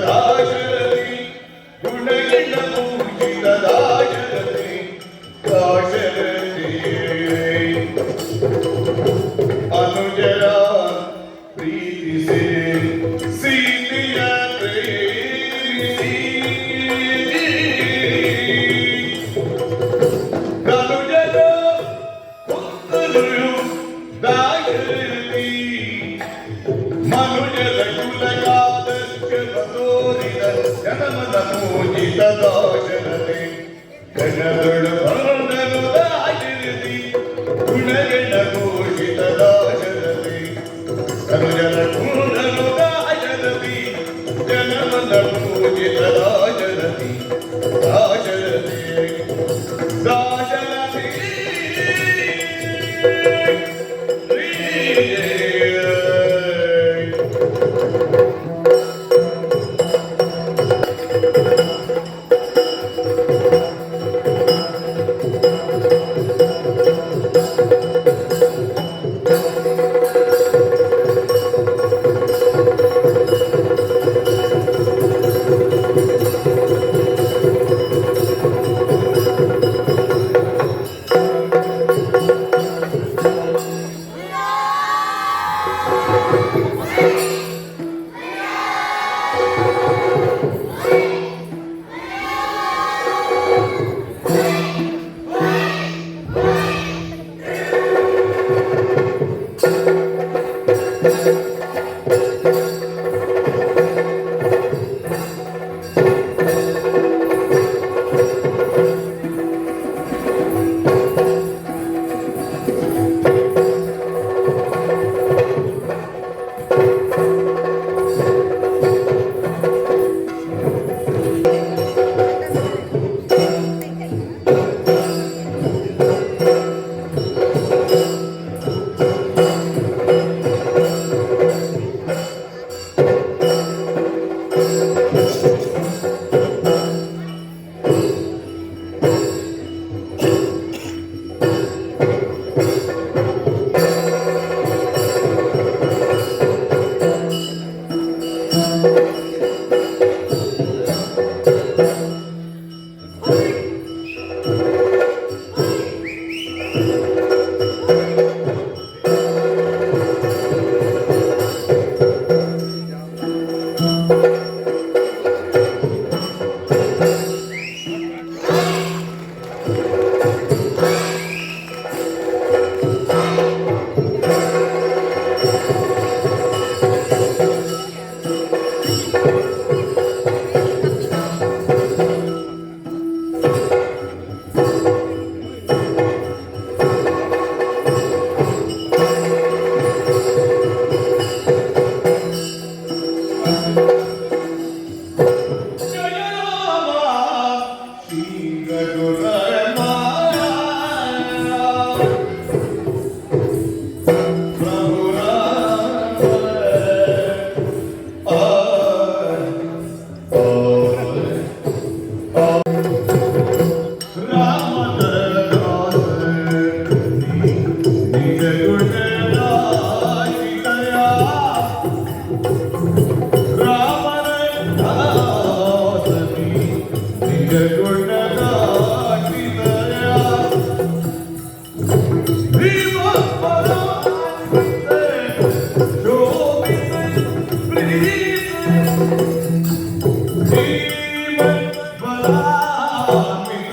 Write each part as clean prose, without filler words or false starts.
ದಾಶರಥಿ ಗುಣಗಣ ಪೂಜಿತ ದಾಶರಥಿ ದಾಶರಥಿ. ಅನುಜರ ಪ್ರೀತಿಸಿ ಸೀತೆಯ ಪ್ರೇರಿಸಿ, ತನುಜರ ಕೊಂದನು ದಾಶರಥಿ. ಮನುಜರ ಕುಲಕಾದರ್ಶವ ತೋರಿದ ಜನಮನ ಪೂಜಿತ ದಾಶರಥಿ. ಜನದೊಳು ಬಂದನು ದಾಶರಥಿ, ಗುಣಗಣ ಪೂಜಿತ ದಾಶರಥಿ. ತನುಜರ ಕೊಂದನು ದಾಶರಥಿ, ಜನಮನ ಪೂಜಿತ ದಾಶರಥಿ, ದಾಶರಥಿ, ದಾಶರಥಿ. ಜಯ ರಾಮ ಶ್ರೀ ರಘುರಾಮ ಪ್ರಭು ರಾಮ ಆ ಆ ರಾಮ ನಿಜ ಗುಣದಾಯಿತಯ ರಾಮನ ದಾಸನಿ ನಿಜ ಗುಣದಾಯಿತಯ ಭೀಮ ಶೋಭಿತ ಪ್ರೀತ ಭೀಮ ಬಲಾನ್ವಿತ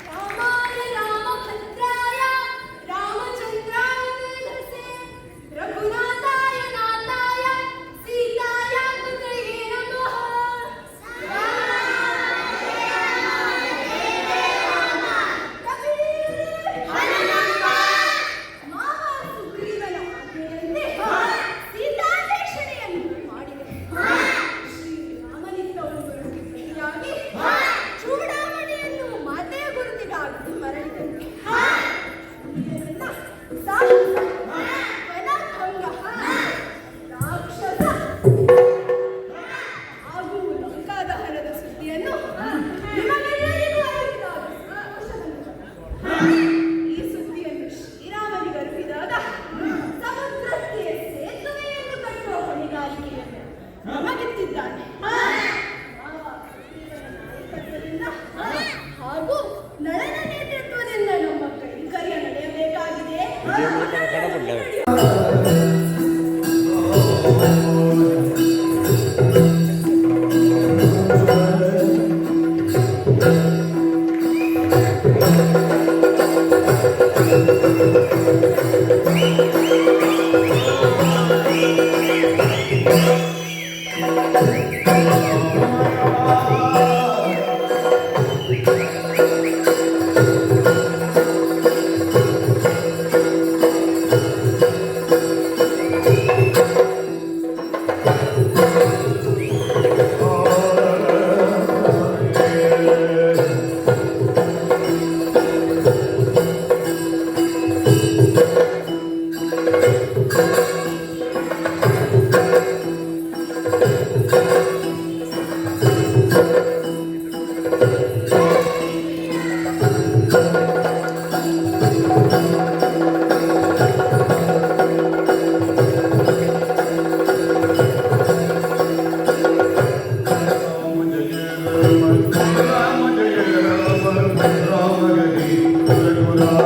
ರಾಮಾಯ ರಾಮಭದ್ರಾಯ ರಾಮಚಂದ್ರಾಯ ವೇಧಸೆ ರಘುನಾಥಾಯ ನಾಥಾಯ ಸೀತಾಯ ಪತಯೇ ನಮಃ. ಮಾವ ಸುಗ್ರೀವನ ಆಜ್ಞೆಯಂತೆ ಸೀತಾನ್ವೇಷಣೆಯನ್ನು ಮಾಡಿದೆ. ಶ್ರೀರಾಮನಿತ್ತವಳು ಪ್ರತಿಯಾಗಿ ಚೂಡಾಮಣಿಯನ್ನು ಮಾತೆಯ ಗುರುತಿಗಾಗಿ ಮರಳಿದನು. ಇದನ್ನ ಸಾಹಸ, ವನಭಂಗ, ರಾಕ್ಷಸ ಹಾಗೂ ಲಂಕಾದಹನದ ಸುದ್ದಿಯನ್ನು ನಿಮಗೆಲ್ಲರಿಗೂ ಅರಿವಿದಾಗ ಸಂತೋಷವನ್ನು. ಈ ಸುದ್ದಿಯನ್ನು ಶ್ರೀರಾಮನಿಗೆ ಅರಿವಿದಾಗ ಸಮುದ್ರಕ್ಕೆ ಸೇತುವೆಯನ್ನು ಕಟ್ಟುವ ಹೊಣೆಗಾರಿಕೆಯನ್ನು ನಮಗಿತ್ತಿದ್ದಾನೆ. ಮಾವ ಸುಗ್ರೀವನ ನಾಯಕತ್ವದಿಂದ ಹಾಗೂ ನಳನ ನೇತೃತ್ವದಿಂದ ನಮ್ಮ ಕೈಂಕರ್ಯ ನಡೆಯಬೇಕಾಗಿದೆ. ರಾಮ ಜಯ ರಾಮ, ರಾಮ ಹರಿ ರಘುರಾಮ.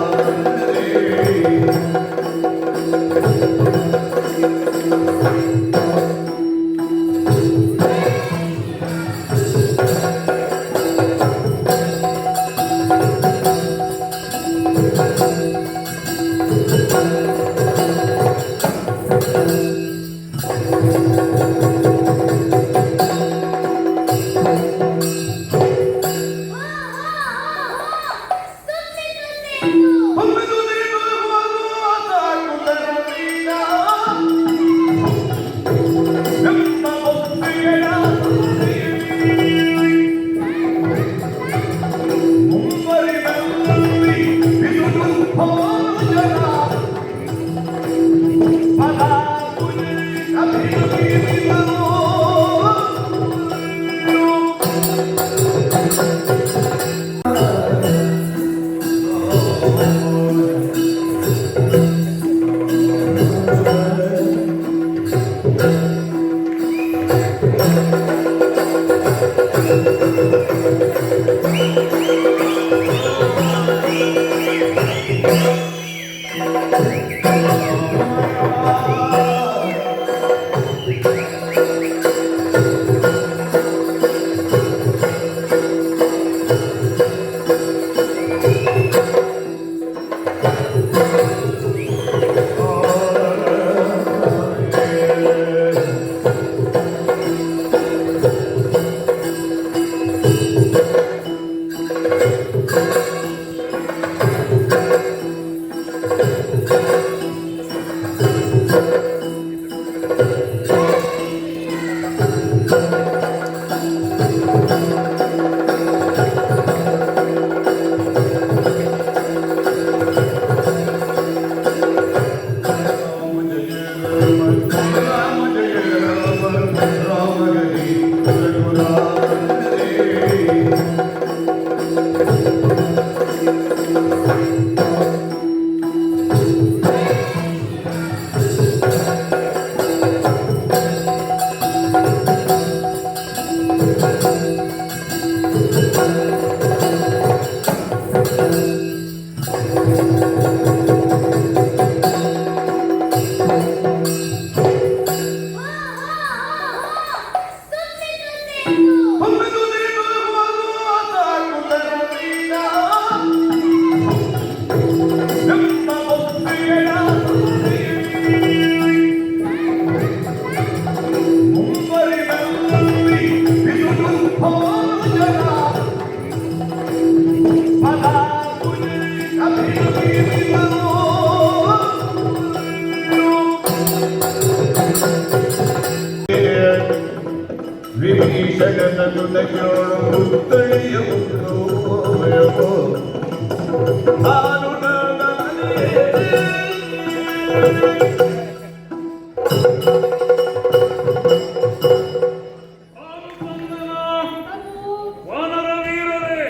ವಾನರ ವೀರರೇ,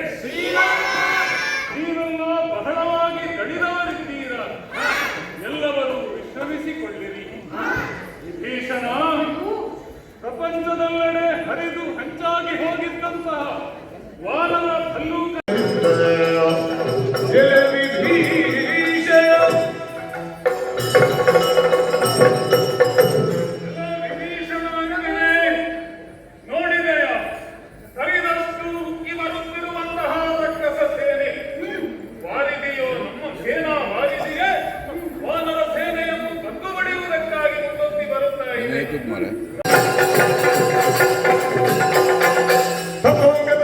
ನೀವೆಲ್ಲ ಬಹಳವಾಗಿ ದಣಿದವರಿದ್ದೀರ. ಎಲ್ಲವರು ವಿಶ್ರಮಿಸಿಕೊಳ್ಳಿರಿ. ವಿಭೀಷಣ, ಪ್ರಪಂಚದೆಲ್ಲೆಡೆ ಹರಿದು ಹಂಚಾಗಿ ಹೋಗಿದ್ದಂತಹ ವಾನರ ಭಲ್ಲೂಕ ವಿಭೀಷಣ. ವಿಭೀಷಣನಂಗನೇ ನೋಡಿದೆಯ? ಕರಿದಷ್ಟು ಉಕ್ಕಿ ಬರುತ್ತಿರುವಂತಹ ರಕ್ಕಸ ಸೇನೆ. ವಾರಿದೆಯೋ ನಮ್ಮ ಸೇನಾ ವಾರಿದಿಯೇ ವಾನರ ಸೇನೆಯನ್ನು ಬಗ್ಗುಬಡಿಯುವುದಕ್ಕಾಗಿ ಮುನ್ನುಗ್ಗಿ ಬರುತ್ತಾ ಇದೆ. ಠಠಠಠ.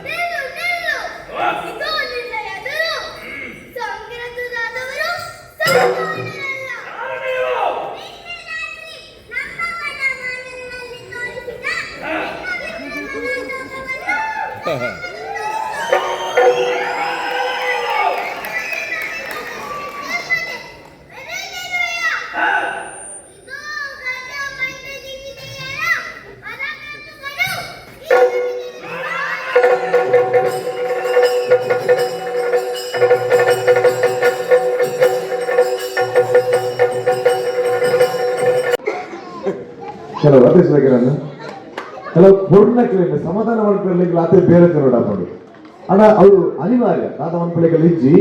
ನಿಲ್ಲು ನಿಲ್ಲು, ಇದು ನಿನ್ನ ಎದುರು ಸಂಕ್ರಾಂತದಾದವರು ಸಾಧಾರಣರಲ್ಲ. ನಿನ್ನೆ ರಾತ್ರಿ ನಮ್ಮ ವನಮಾನನಲ್ಲಿ ತೋರಿಸಿದ ನಿನ್ನ ವಿಕ್ರಮನಾಟಕವನ್ನು ಇದು ಗಜಮಂಡಲಿವಿದೆಯರ ಪರಾಕ್ರಮಗಳು. ಕೆಲವು ಅದೇ ಕೆಲವು ಪೂರ್ಣಕ್ಕಿಲ್ಲ ಸಮಾಧಾನ ಮಾಡ್ಕೊಳ್ಳಿಕ್ಕೆ ಆತೆ ಬೇರೆ ತಿನ್ನೋಡು ಅಣ್ಣ. ಅವು ಅನಿವಾರ್ಯ ತಾತ ಮನ್ಪಳಿಗೆಲ್ಲ ಇಜ್ಜಿ,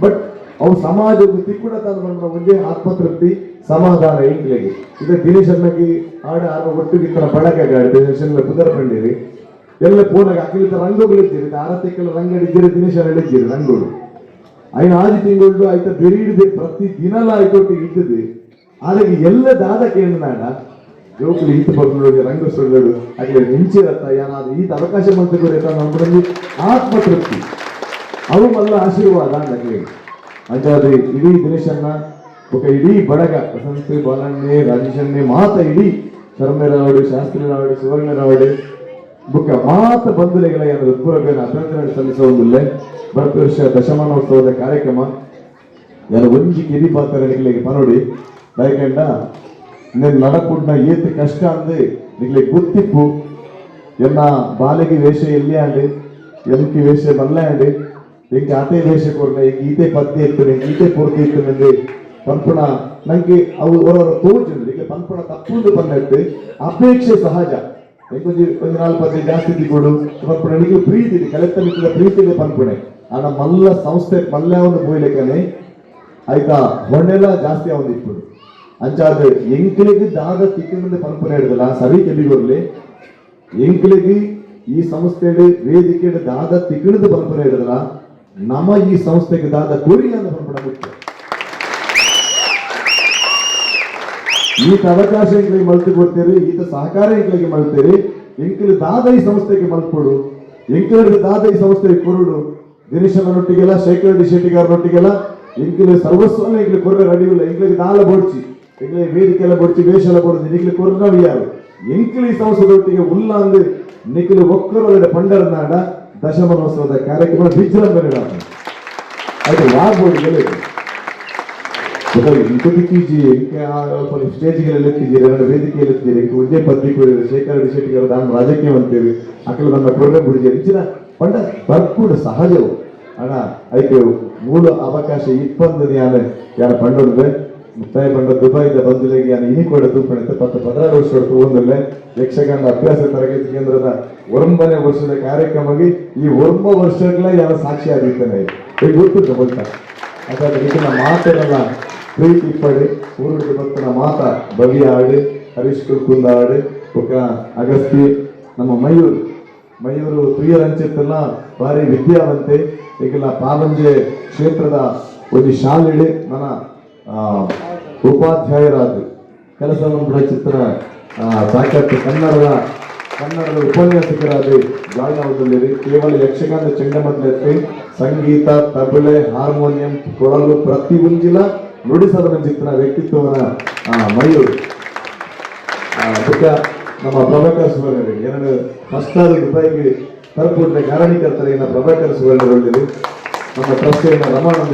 ಬಟ್ ಅವು ಸಮಾಜಕ್ಕೆ ತಿಕ್ಕುಡ ತಾನು ಬಂದ ಒಂದೇ ಆತ್ಮತೃಪ್ತಿ, ಸಮಾಧಾನ ಎಂಕ್ಲೆಗೆ. ಈಗ ದಿನೇಶ್ ಅಣ್ಣಗೆ ಆಡ ಆರ ಒಟ್ಟಿಗೆ ಇತ್ತನ ಬಳಕೆ ಗಾಡಿ ದಿನೇಶ್ ಅಣ್ಣ ಪುದರ್ ಪಂಡಿರಿ ಎಲ್ಲ ಪೋನಾಗ ಅಕ್ಕಿಲಿತ ರಂಗುಗಳು ಇದ್ದೀರಿ, ಆರತಿಕ್ಕೆಲ್ಲ ರಂಗಡಿದ್ದೀರಿ, ದಿನೇಶ್ ಅಣ್ಣ ಇದ್ದೀರಿ ರಂಗುಗಳು. ಐನ ಆಜಿ ತಿಂಗಳು ಆಯ್ತಾ ಬೆರೀಡಿದೆ, ಪ್ರತಿ ದಿನಲ ಆಯ್ತೊಟ್ಟಿಗೆ ಇದ್ದது. ಆದರೆ ಎಲ್ಲ ದಾದ ಕೇಳಿನಾಡ ಜೋಕುಲು ಈತ ಬರ್ನುಡು ರಂಗು ಸುಳ್ಳು ಅಟ್ಲೆ ಮಿಂಚಿರತ್ತ ಏನಾದ್ರು ಈತ ಅವಕಾಶ ಮಂತ್ರಿಗಳು ನಮ್ಮಲ್ಲಿ ಆತ್ಮತೃಪ್ತಿ, ಅವು ಮಲ್ಲ ಆಶೀರ್ವಾದ ನಮಗೆ. ಅಂಚಾದ ಇಡೀ ದಿನೇಶನ್ನ ಬೊಕ ಇಡೀ ಬಡಗ, ವಸಂತ ಬಾಲಣ್ಣೆ, ರಾಜೇಶಣ್ಣೆ, ಮಾತ ಇಡೀ ಶರ್ಮೆರಾವಡು, ಶಾಸ್ತ್ರಿರಾವಡು, ಸುವರ್ಣರಾವಡು, ಬುಕ್ಕ ಮಾತ ಬಂಧುಲೆಗಳ ಏನಾದ್ರು ಹೃತ್ಪೂರ್ವಕ ಅಭಿನಂದನೆ ಸಲ್ಲಿಸುವುದಿಲ್ಲ. ಭರತ ವರ್ಷ ದಶಮಾನೋತ್ಸವದ ಕಾರ್ಯಕ್ರಮ ಯಾರು ಒಂಜಿ ಕಿರಿ ಪಾತ್ರ ನಿಕ್ಲೆಗೆ ಪನೋಡಿ ದಯಕಂಡ ನಿನ್ನ ನಡಪುಡ್ನ ಏತ್ ಕಷ್ಟ ಅಂದ್ ನಿಕ್ಲೆಗೆ ಗೊತ್ತಿಪ್ಪು. ಎನ್ನ ಬಾಲೆಗೆ ವೇಷ ಎಲ್ಲಿ ಆಂಡ್, ಎಂಕಿ ವೇಷ ಮಲ್ಲೆ ಆಂಡ್, ಎಂಕ್ ಆತೆ ವೇಷ ಕೊರ್ನ, ಎಂಕ್ ಈತೆ ಪದ್ಯ ಇತ್ತು, ಎಂಕ್ ಈತೆ ಪೂರ್ತಿ ಇತ್ತು ನಂಗೆ ಪನ್ಪುಣ ನಂಗೆ ಅವು ಹೊರವರ ತೋಜುಂಡು. ಈಗ ಪನ್ಪುಣ ತಪ್ಪುಂದು ಪನ್ನೆಟ್ಟು ಅಪೇಕ್ಷೆ ಸಹಜ. ಎಂಕೊಂಜಿ ಒಂಜಿ ನಾಲ್ ಪದ್ಯ ಜಾಸ್ತಿ ತಿಕ್ಕೊಡು ಪನ್ಪುಣ ನಿಕ್ಲೆ ಪ್ರೀತಿ ಇದೆ, ಕಲೆತ್ತ ಮಿತ್ತದ ಪ್ರೀತಿ ಇದೆ ಪನ್ಪುಣೆ. ಆಂಡ ಮಲ್ಲ ಸಂಸ್ಥೆ ಮಲ್ಲ ಒಂದು ಪೋಯ್ಲೆಕ್ಕನೆ ಆಯ್ತಾ ಹೊಣ್ಣೆಲ್ಲ ಜಾಸ್ತಿ ಅವನು ಇಪ್ಪುಡು. ಅಂಚಾದ ಎಂಕ್ಲೆಗ್ ದಾದ ತಿಕ್ಕಿನಿಂದ ಪನ್ಪುನ ಹಿಡ್ದಲ್ಲ ಸರಿ ಕೆಬಿಗೊರ್ಲಿ. ಎಂಕ್ಲೆಗ್ ಈ ಸಂಸ್ಥೆಡ್ ವೇದಿಕೆ ದಾದ ತಿಕ್ಕಿನದ ಪನ್ಪುನ ಹಿಡ್ದಲ್ಲ, ನಮ್ಮ ಈ ಸಂಸ್ಥೆಗೆ ದಾದ ಕೊರಿ ಅಂತ ಪನ್ಪುಣ ಮುಖ್ಯ. ಈತ ಅವಕಾಶ ಎಂಕ್ಲೆಗ್ ಮಲ್ತು ಕೊಡ್ತೀರಿ, ಈತ ಸಹಕಾರ ಎಂಕ್ಲೆಗ್ ಮಲ್ತೀರಿ. ಎಂಕ್ಲು ದಾದ ಈ ಸಂಸ್ಥೆಗೆ ಮಲ್ಪೊಡು, ಎಂಕ್ಲೆಡ್ ದಾದ ಈ ಸಂಸ್ಥೆಗೆ ಕೊರುಡು. ದಿನೇಶನೊಟ್ಟಿಗೆಲ್ಲ, ಶೇಖರ್ ರೆಡ್ಡಿ ಶೆಟ್ಟಿಗಾರನೊಟ್ಟಿಗೆಲ್ಲ ಎಂಕ್ಲು ಸರ್ವಸ್ವ ಎಂಕ್ಲು ಕೊರ್ರೆ ರೆಡಿ ಇಲ್ಲ. ಎಂಕ್ಲೆಗ್ ದಾಲ ಬೋಡ್ಚಿ, ಎಂಕ್ಲೆ ವೇದಿಕೆ ಎಲ್ಲ ಬೋಡ್ಚಿ, ವೇಷ ಎಲ್ಲ ಬೋಡ್ಚಿ, ನಿಕ್ಲು ಕೊರ್ನವ್ ಯಾರು. ಎಂಕ್ಲು ಈ ಸಂಸ್ಥೆದೊಟ್ಟಿಗೆ ಉಲ್ಲ ಅಂದ್ ನಿಕ್ಲು ಒಕ್ಕರೊಳಗಡೆ ಪಂಡರನಾಡ ದಶಮನೋತ್ಸವದ ಕಾರ್ಯಕ್ರಮ ವಿಜೃಂಭಣೆ ಅದು ವಾಗ್ಬೋರ್ಡ್ ಇಂಕುದಿಕ್ಕೀಜಿ. ಸ್ಟೇಜ್ಗೆಲ್ಲ ಎತ್ತಿದ್ದೀರಿ, ನನ್ನ ವೇದಿಕೆಯಲ್ಲಿ ಎತ್ತಿದ್ದೀರಿ. ಇಂಕ ಒಂದೇ ಪದ್ಯ ಕೊಡಿರಿ ಶೇಖರ್ ರೆಡ್ಡಿ ಶೆಟ್ಟಿಗಾರ ದಾನ ರಾಜಕೀಯ ಅಂತೇವಿ ಅಕಲ ನನ್ನ ಕೊರ್ರೆ ಬುಡಿಜಿ ಇಂಚಿನ ಪಂಡ ಬರ್ಪುಡು ಸಹಜವು. ಅಣ್ಣ, ಐಕ್ ಮೂಲ ಅವಕಾಶ ಇಪ್ಪಂದು ಯಾನ ಯಾನ ಪಂಡೊಂದು ಮುತ್ತಾಯ ಪಂಡ ದುಬೈದ ಬಂದುಲೆಗೆ ಯಾನ ಇನಿ ಕೂಡ ತೂಪಣಿತ 10-16 ವರ್ಷ ತಗೊಂಡಲ್ಲೇ ಯಕ್ಷಗಾನ ಅಭ್ಯಾಸ ತರಬೇತಿ ಕೇಂದ್ರದ 9ನೇ ವರ್ಷದ ಕಾರ್ಯಕ್ರಮಕ್ಕೆ ಈ 9 ವರ್ಷಗಳ ಯಾನ ಸಾಕ್ಷಿ ಆಗಿರ್ತಾನೆ. ಈಗ ಗೊತ್ತುಂಟು ಮೊದಲ ಅದಾದ ಇದನ್ನ ಮಾತೆಲ್ಲ ಪ್ರೀತಿ ಇಪ್ಪಡೆ ಊರುಡು ಭಕ್ತನ ಮಾತ ಬವಿಯ ಆಡು, ಹರೀಶ್ ಕುಲ್ಕುಂದ ಆಡು, ಬೊಕ್ಕ ಅಗಸ್ತಿ, ನಮ್ಮ ಮಯೂರು ಮಯೂರು ತುಯ್ಯರಂಚಿತ್ತಲ್ಲ ಭಾರಿ ವಿದ್ಯಾವಂತೆ. ಈಗೆಲ್ಲ ಪಾವಂಜೆ ಕ್ಷೇತ್ರದ ಒಂದು ಶಾಲೆಡೆ ನನ್ನ ಉಪಾಧ್ಯಾಯರಾದ ಕೆಲಸ ಚಿತ್ರ ಸಾಕಷ್ಟು ಕನ್ನಡದ ಕನ್ನಡದ ಉಪನ್ಯಾಸಕರಾದ ಜಾಯ್ನ್ ಆಗುವುದಿಲ್ಲ. ಕೇವಲ ಯಕ್ಷಗಾನ ಚೆಂಡಮದ್ದಲೆ, ಸಂಗೀತ, ತಬಲೆ, ಹಾರ್ಮೋನಿಯಂ, ಕೊಳಲು ಪ್ರತಿ ಒಂಜಿಲ ನುಡಿಸದ ಚಿತ್ರ ವ್ಯಕ್ತಿತ್ವನ ಮಯೂರ್. ಬುಕ್ಕ ನಮ್ಮ ಪ್ರಭಾಕರ್ ಸುವರ್ಣರು ಏನನ್ನು ಫಸ್ಟ್ ಆದ ದುಬೈಗೆ ತಲುಪುವ ಕಾರಣೀಕರ್ತರು ಏನ ಪ್ರಭಾಕರ್ ಸುವರ್ಣರು ನಮ್ಮ ಟ್ರಸ್ಟಿನ ರಮಾನಂದ.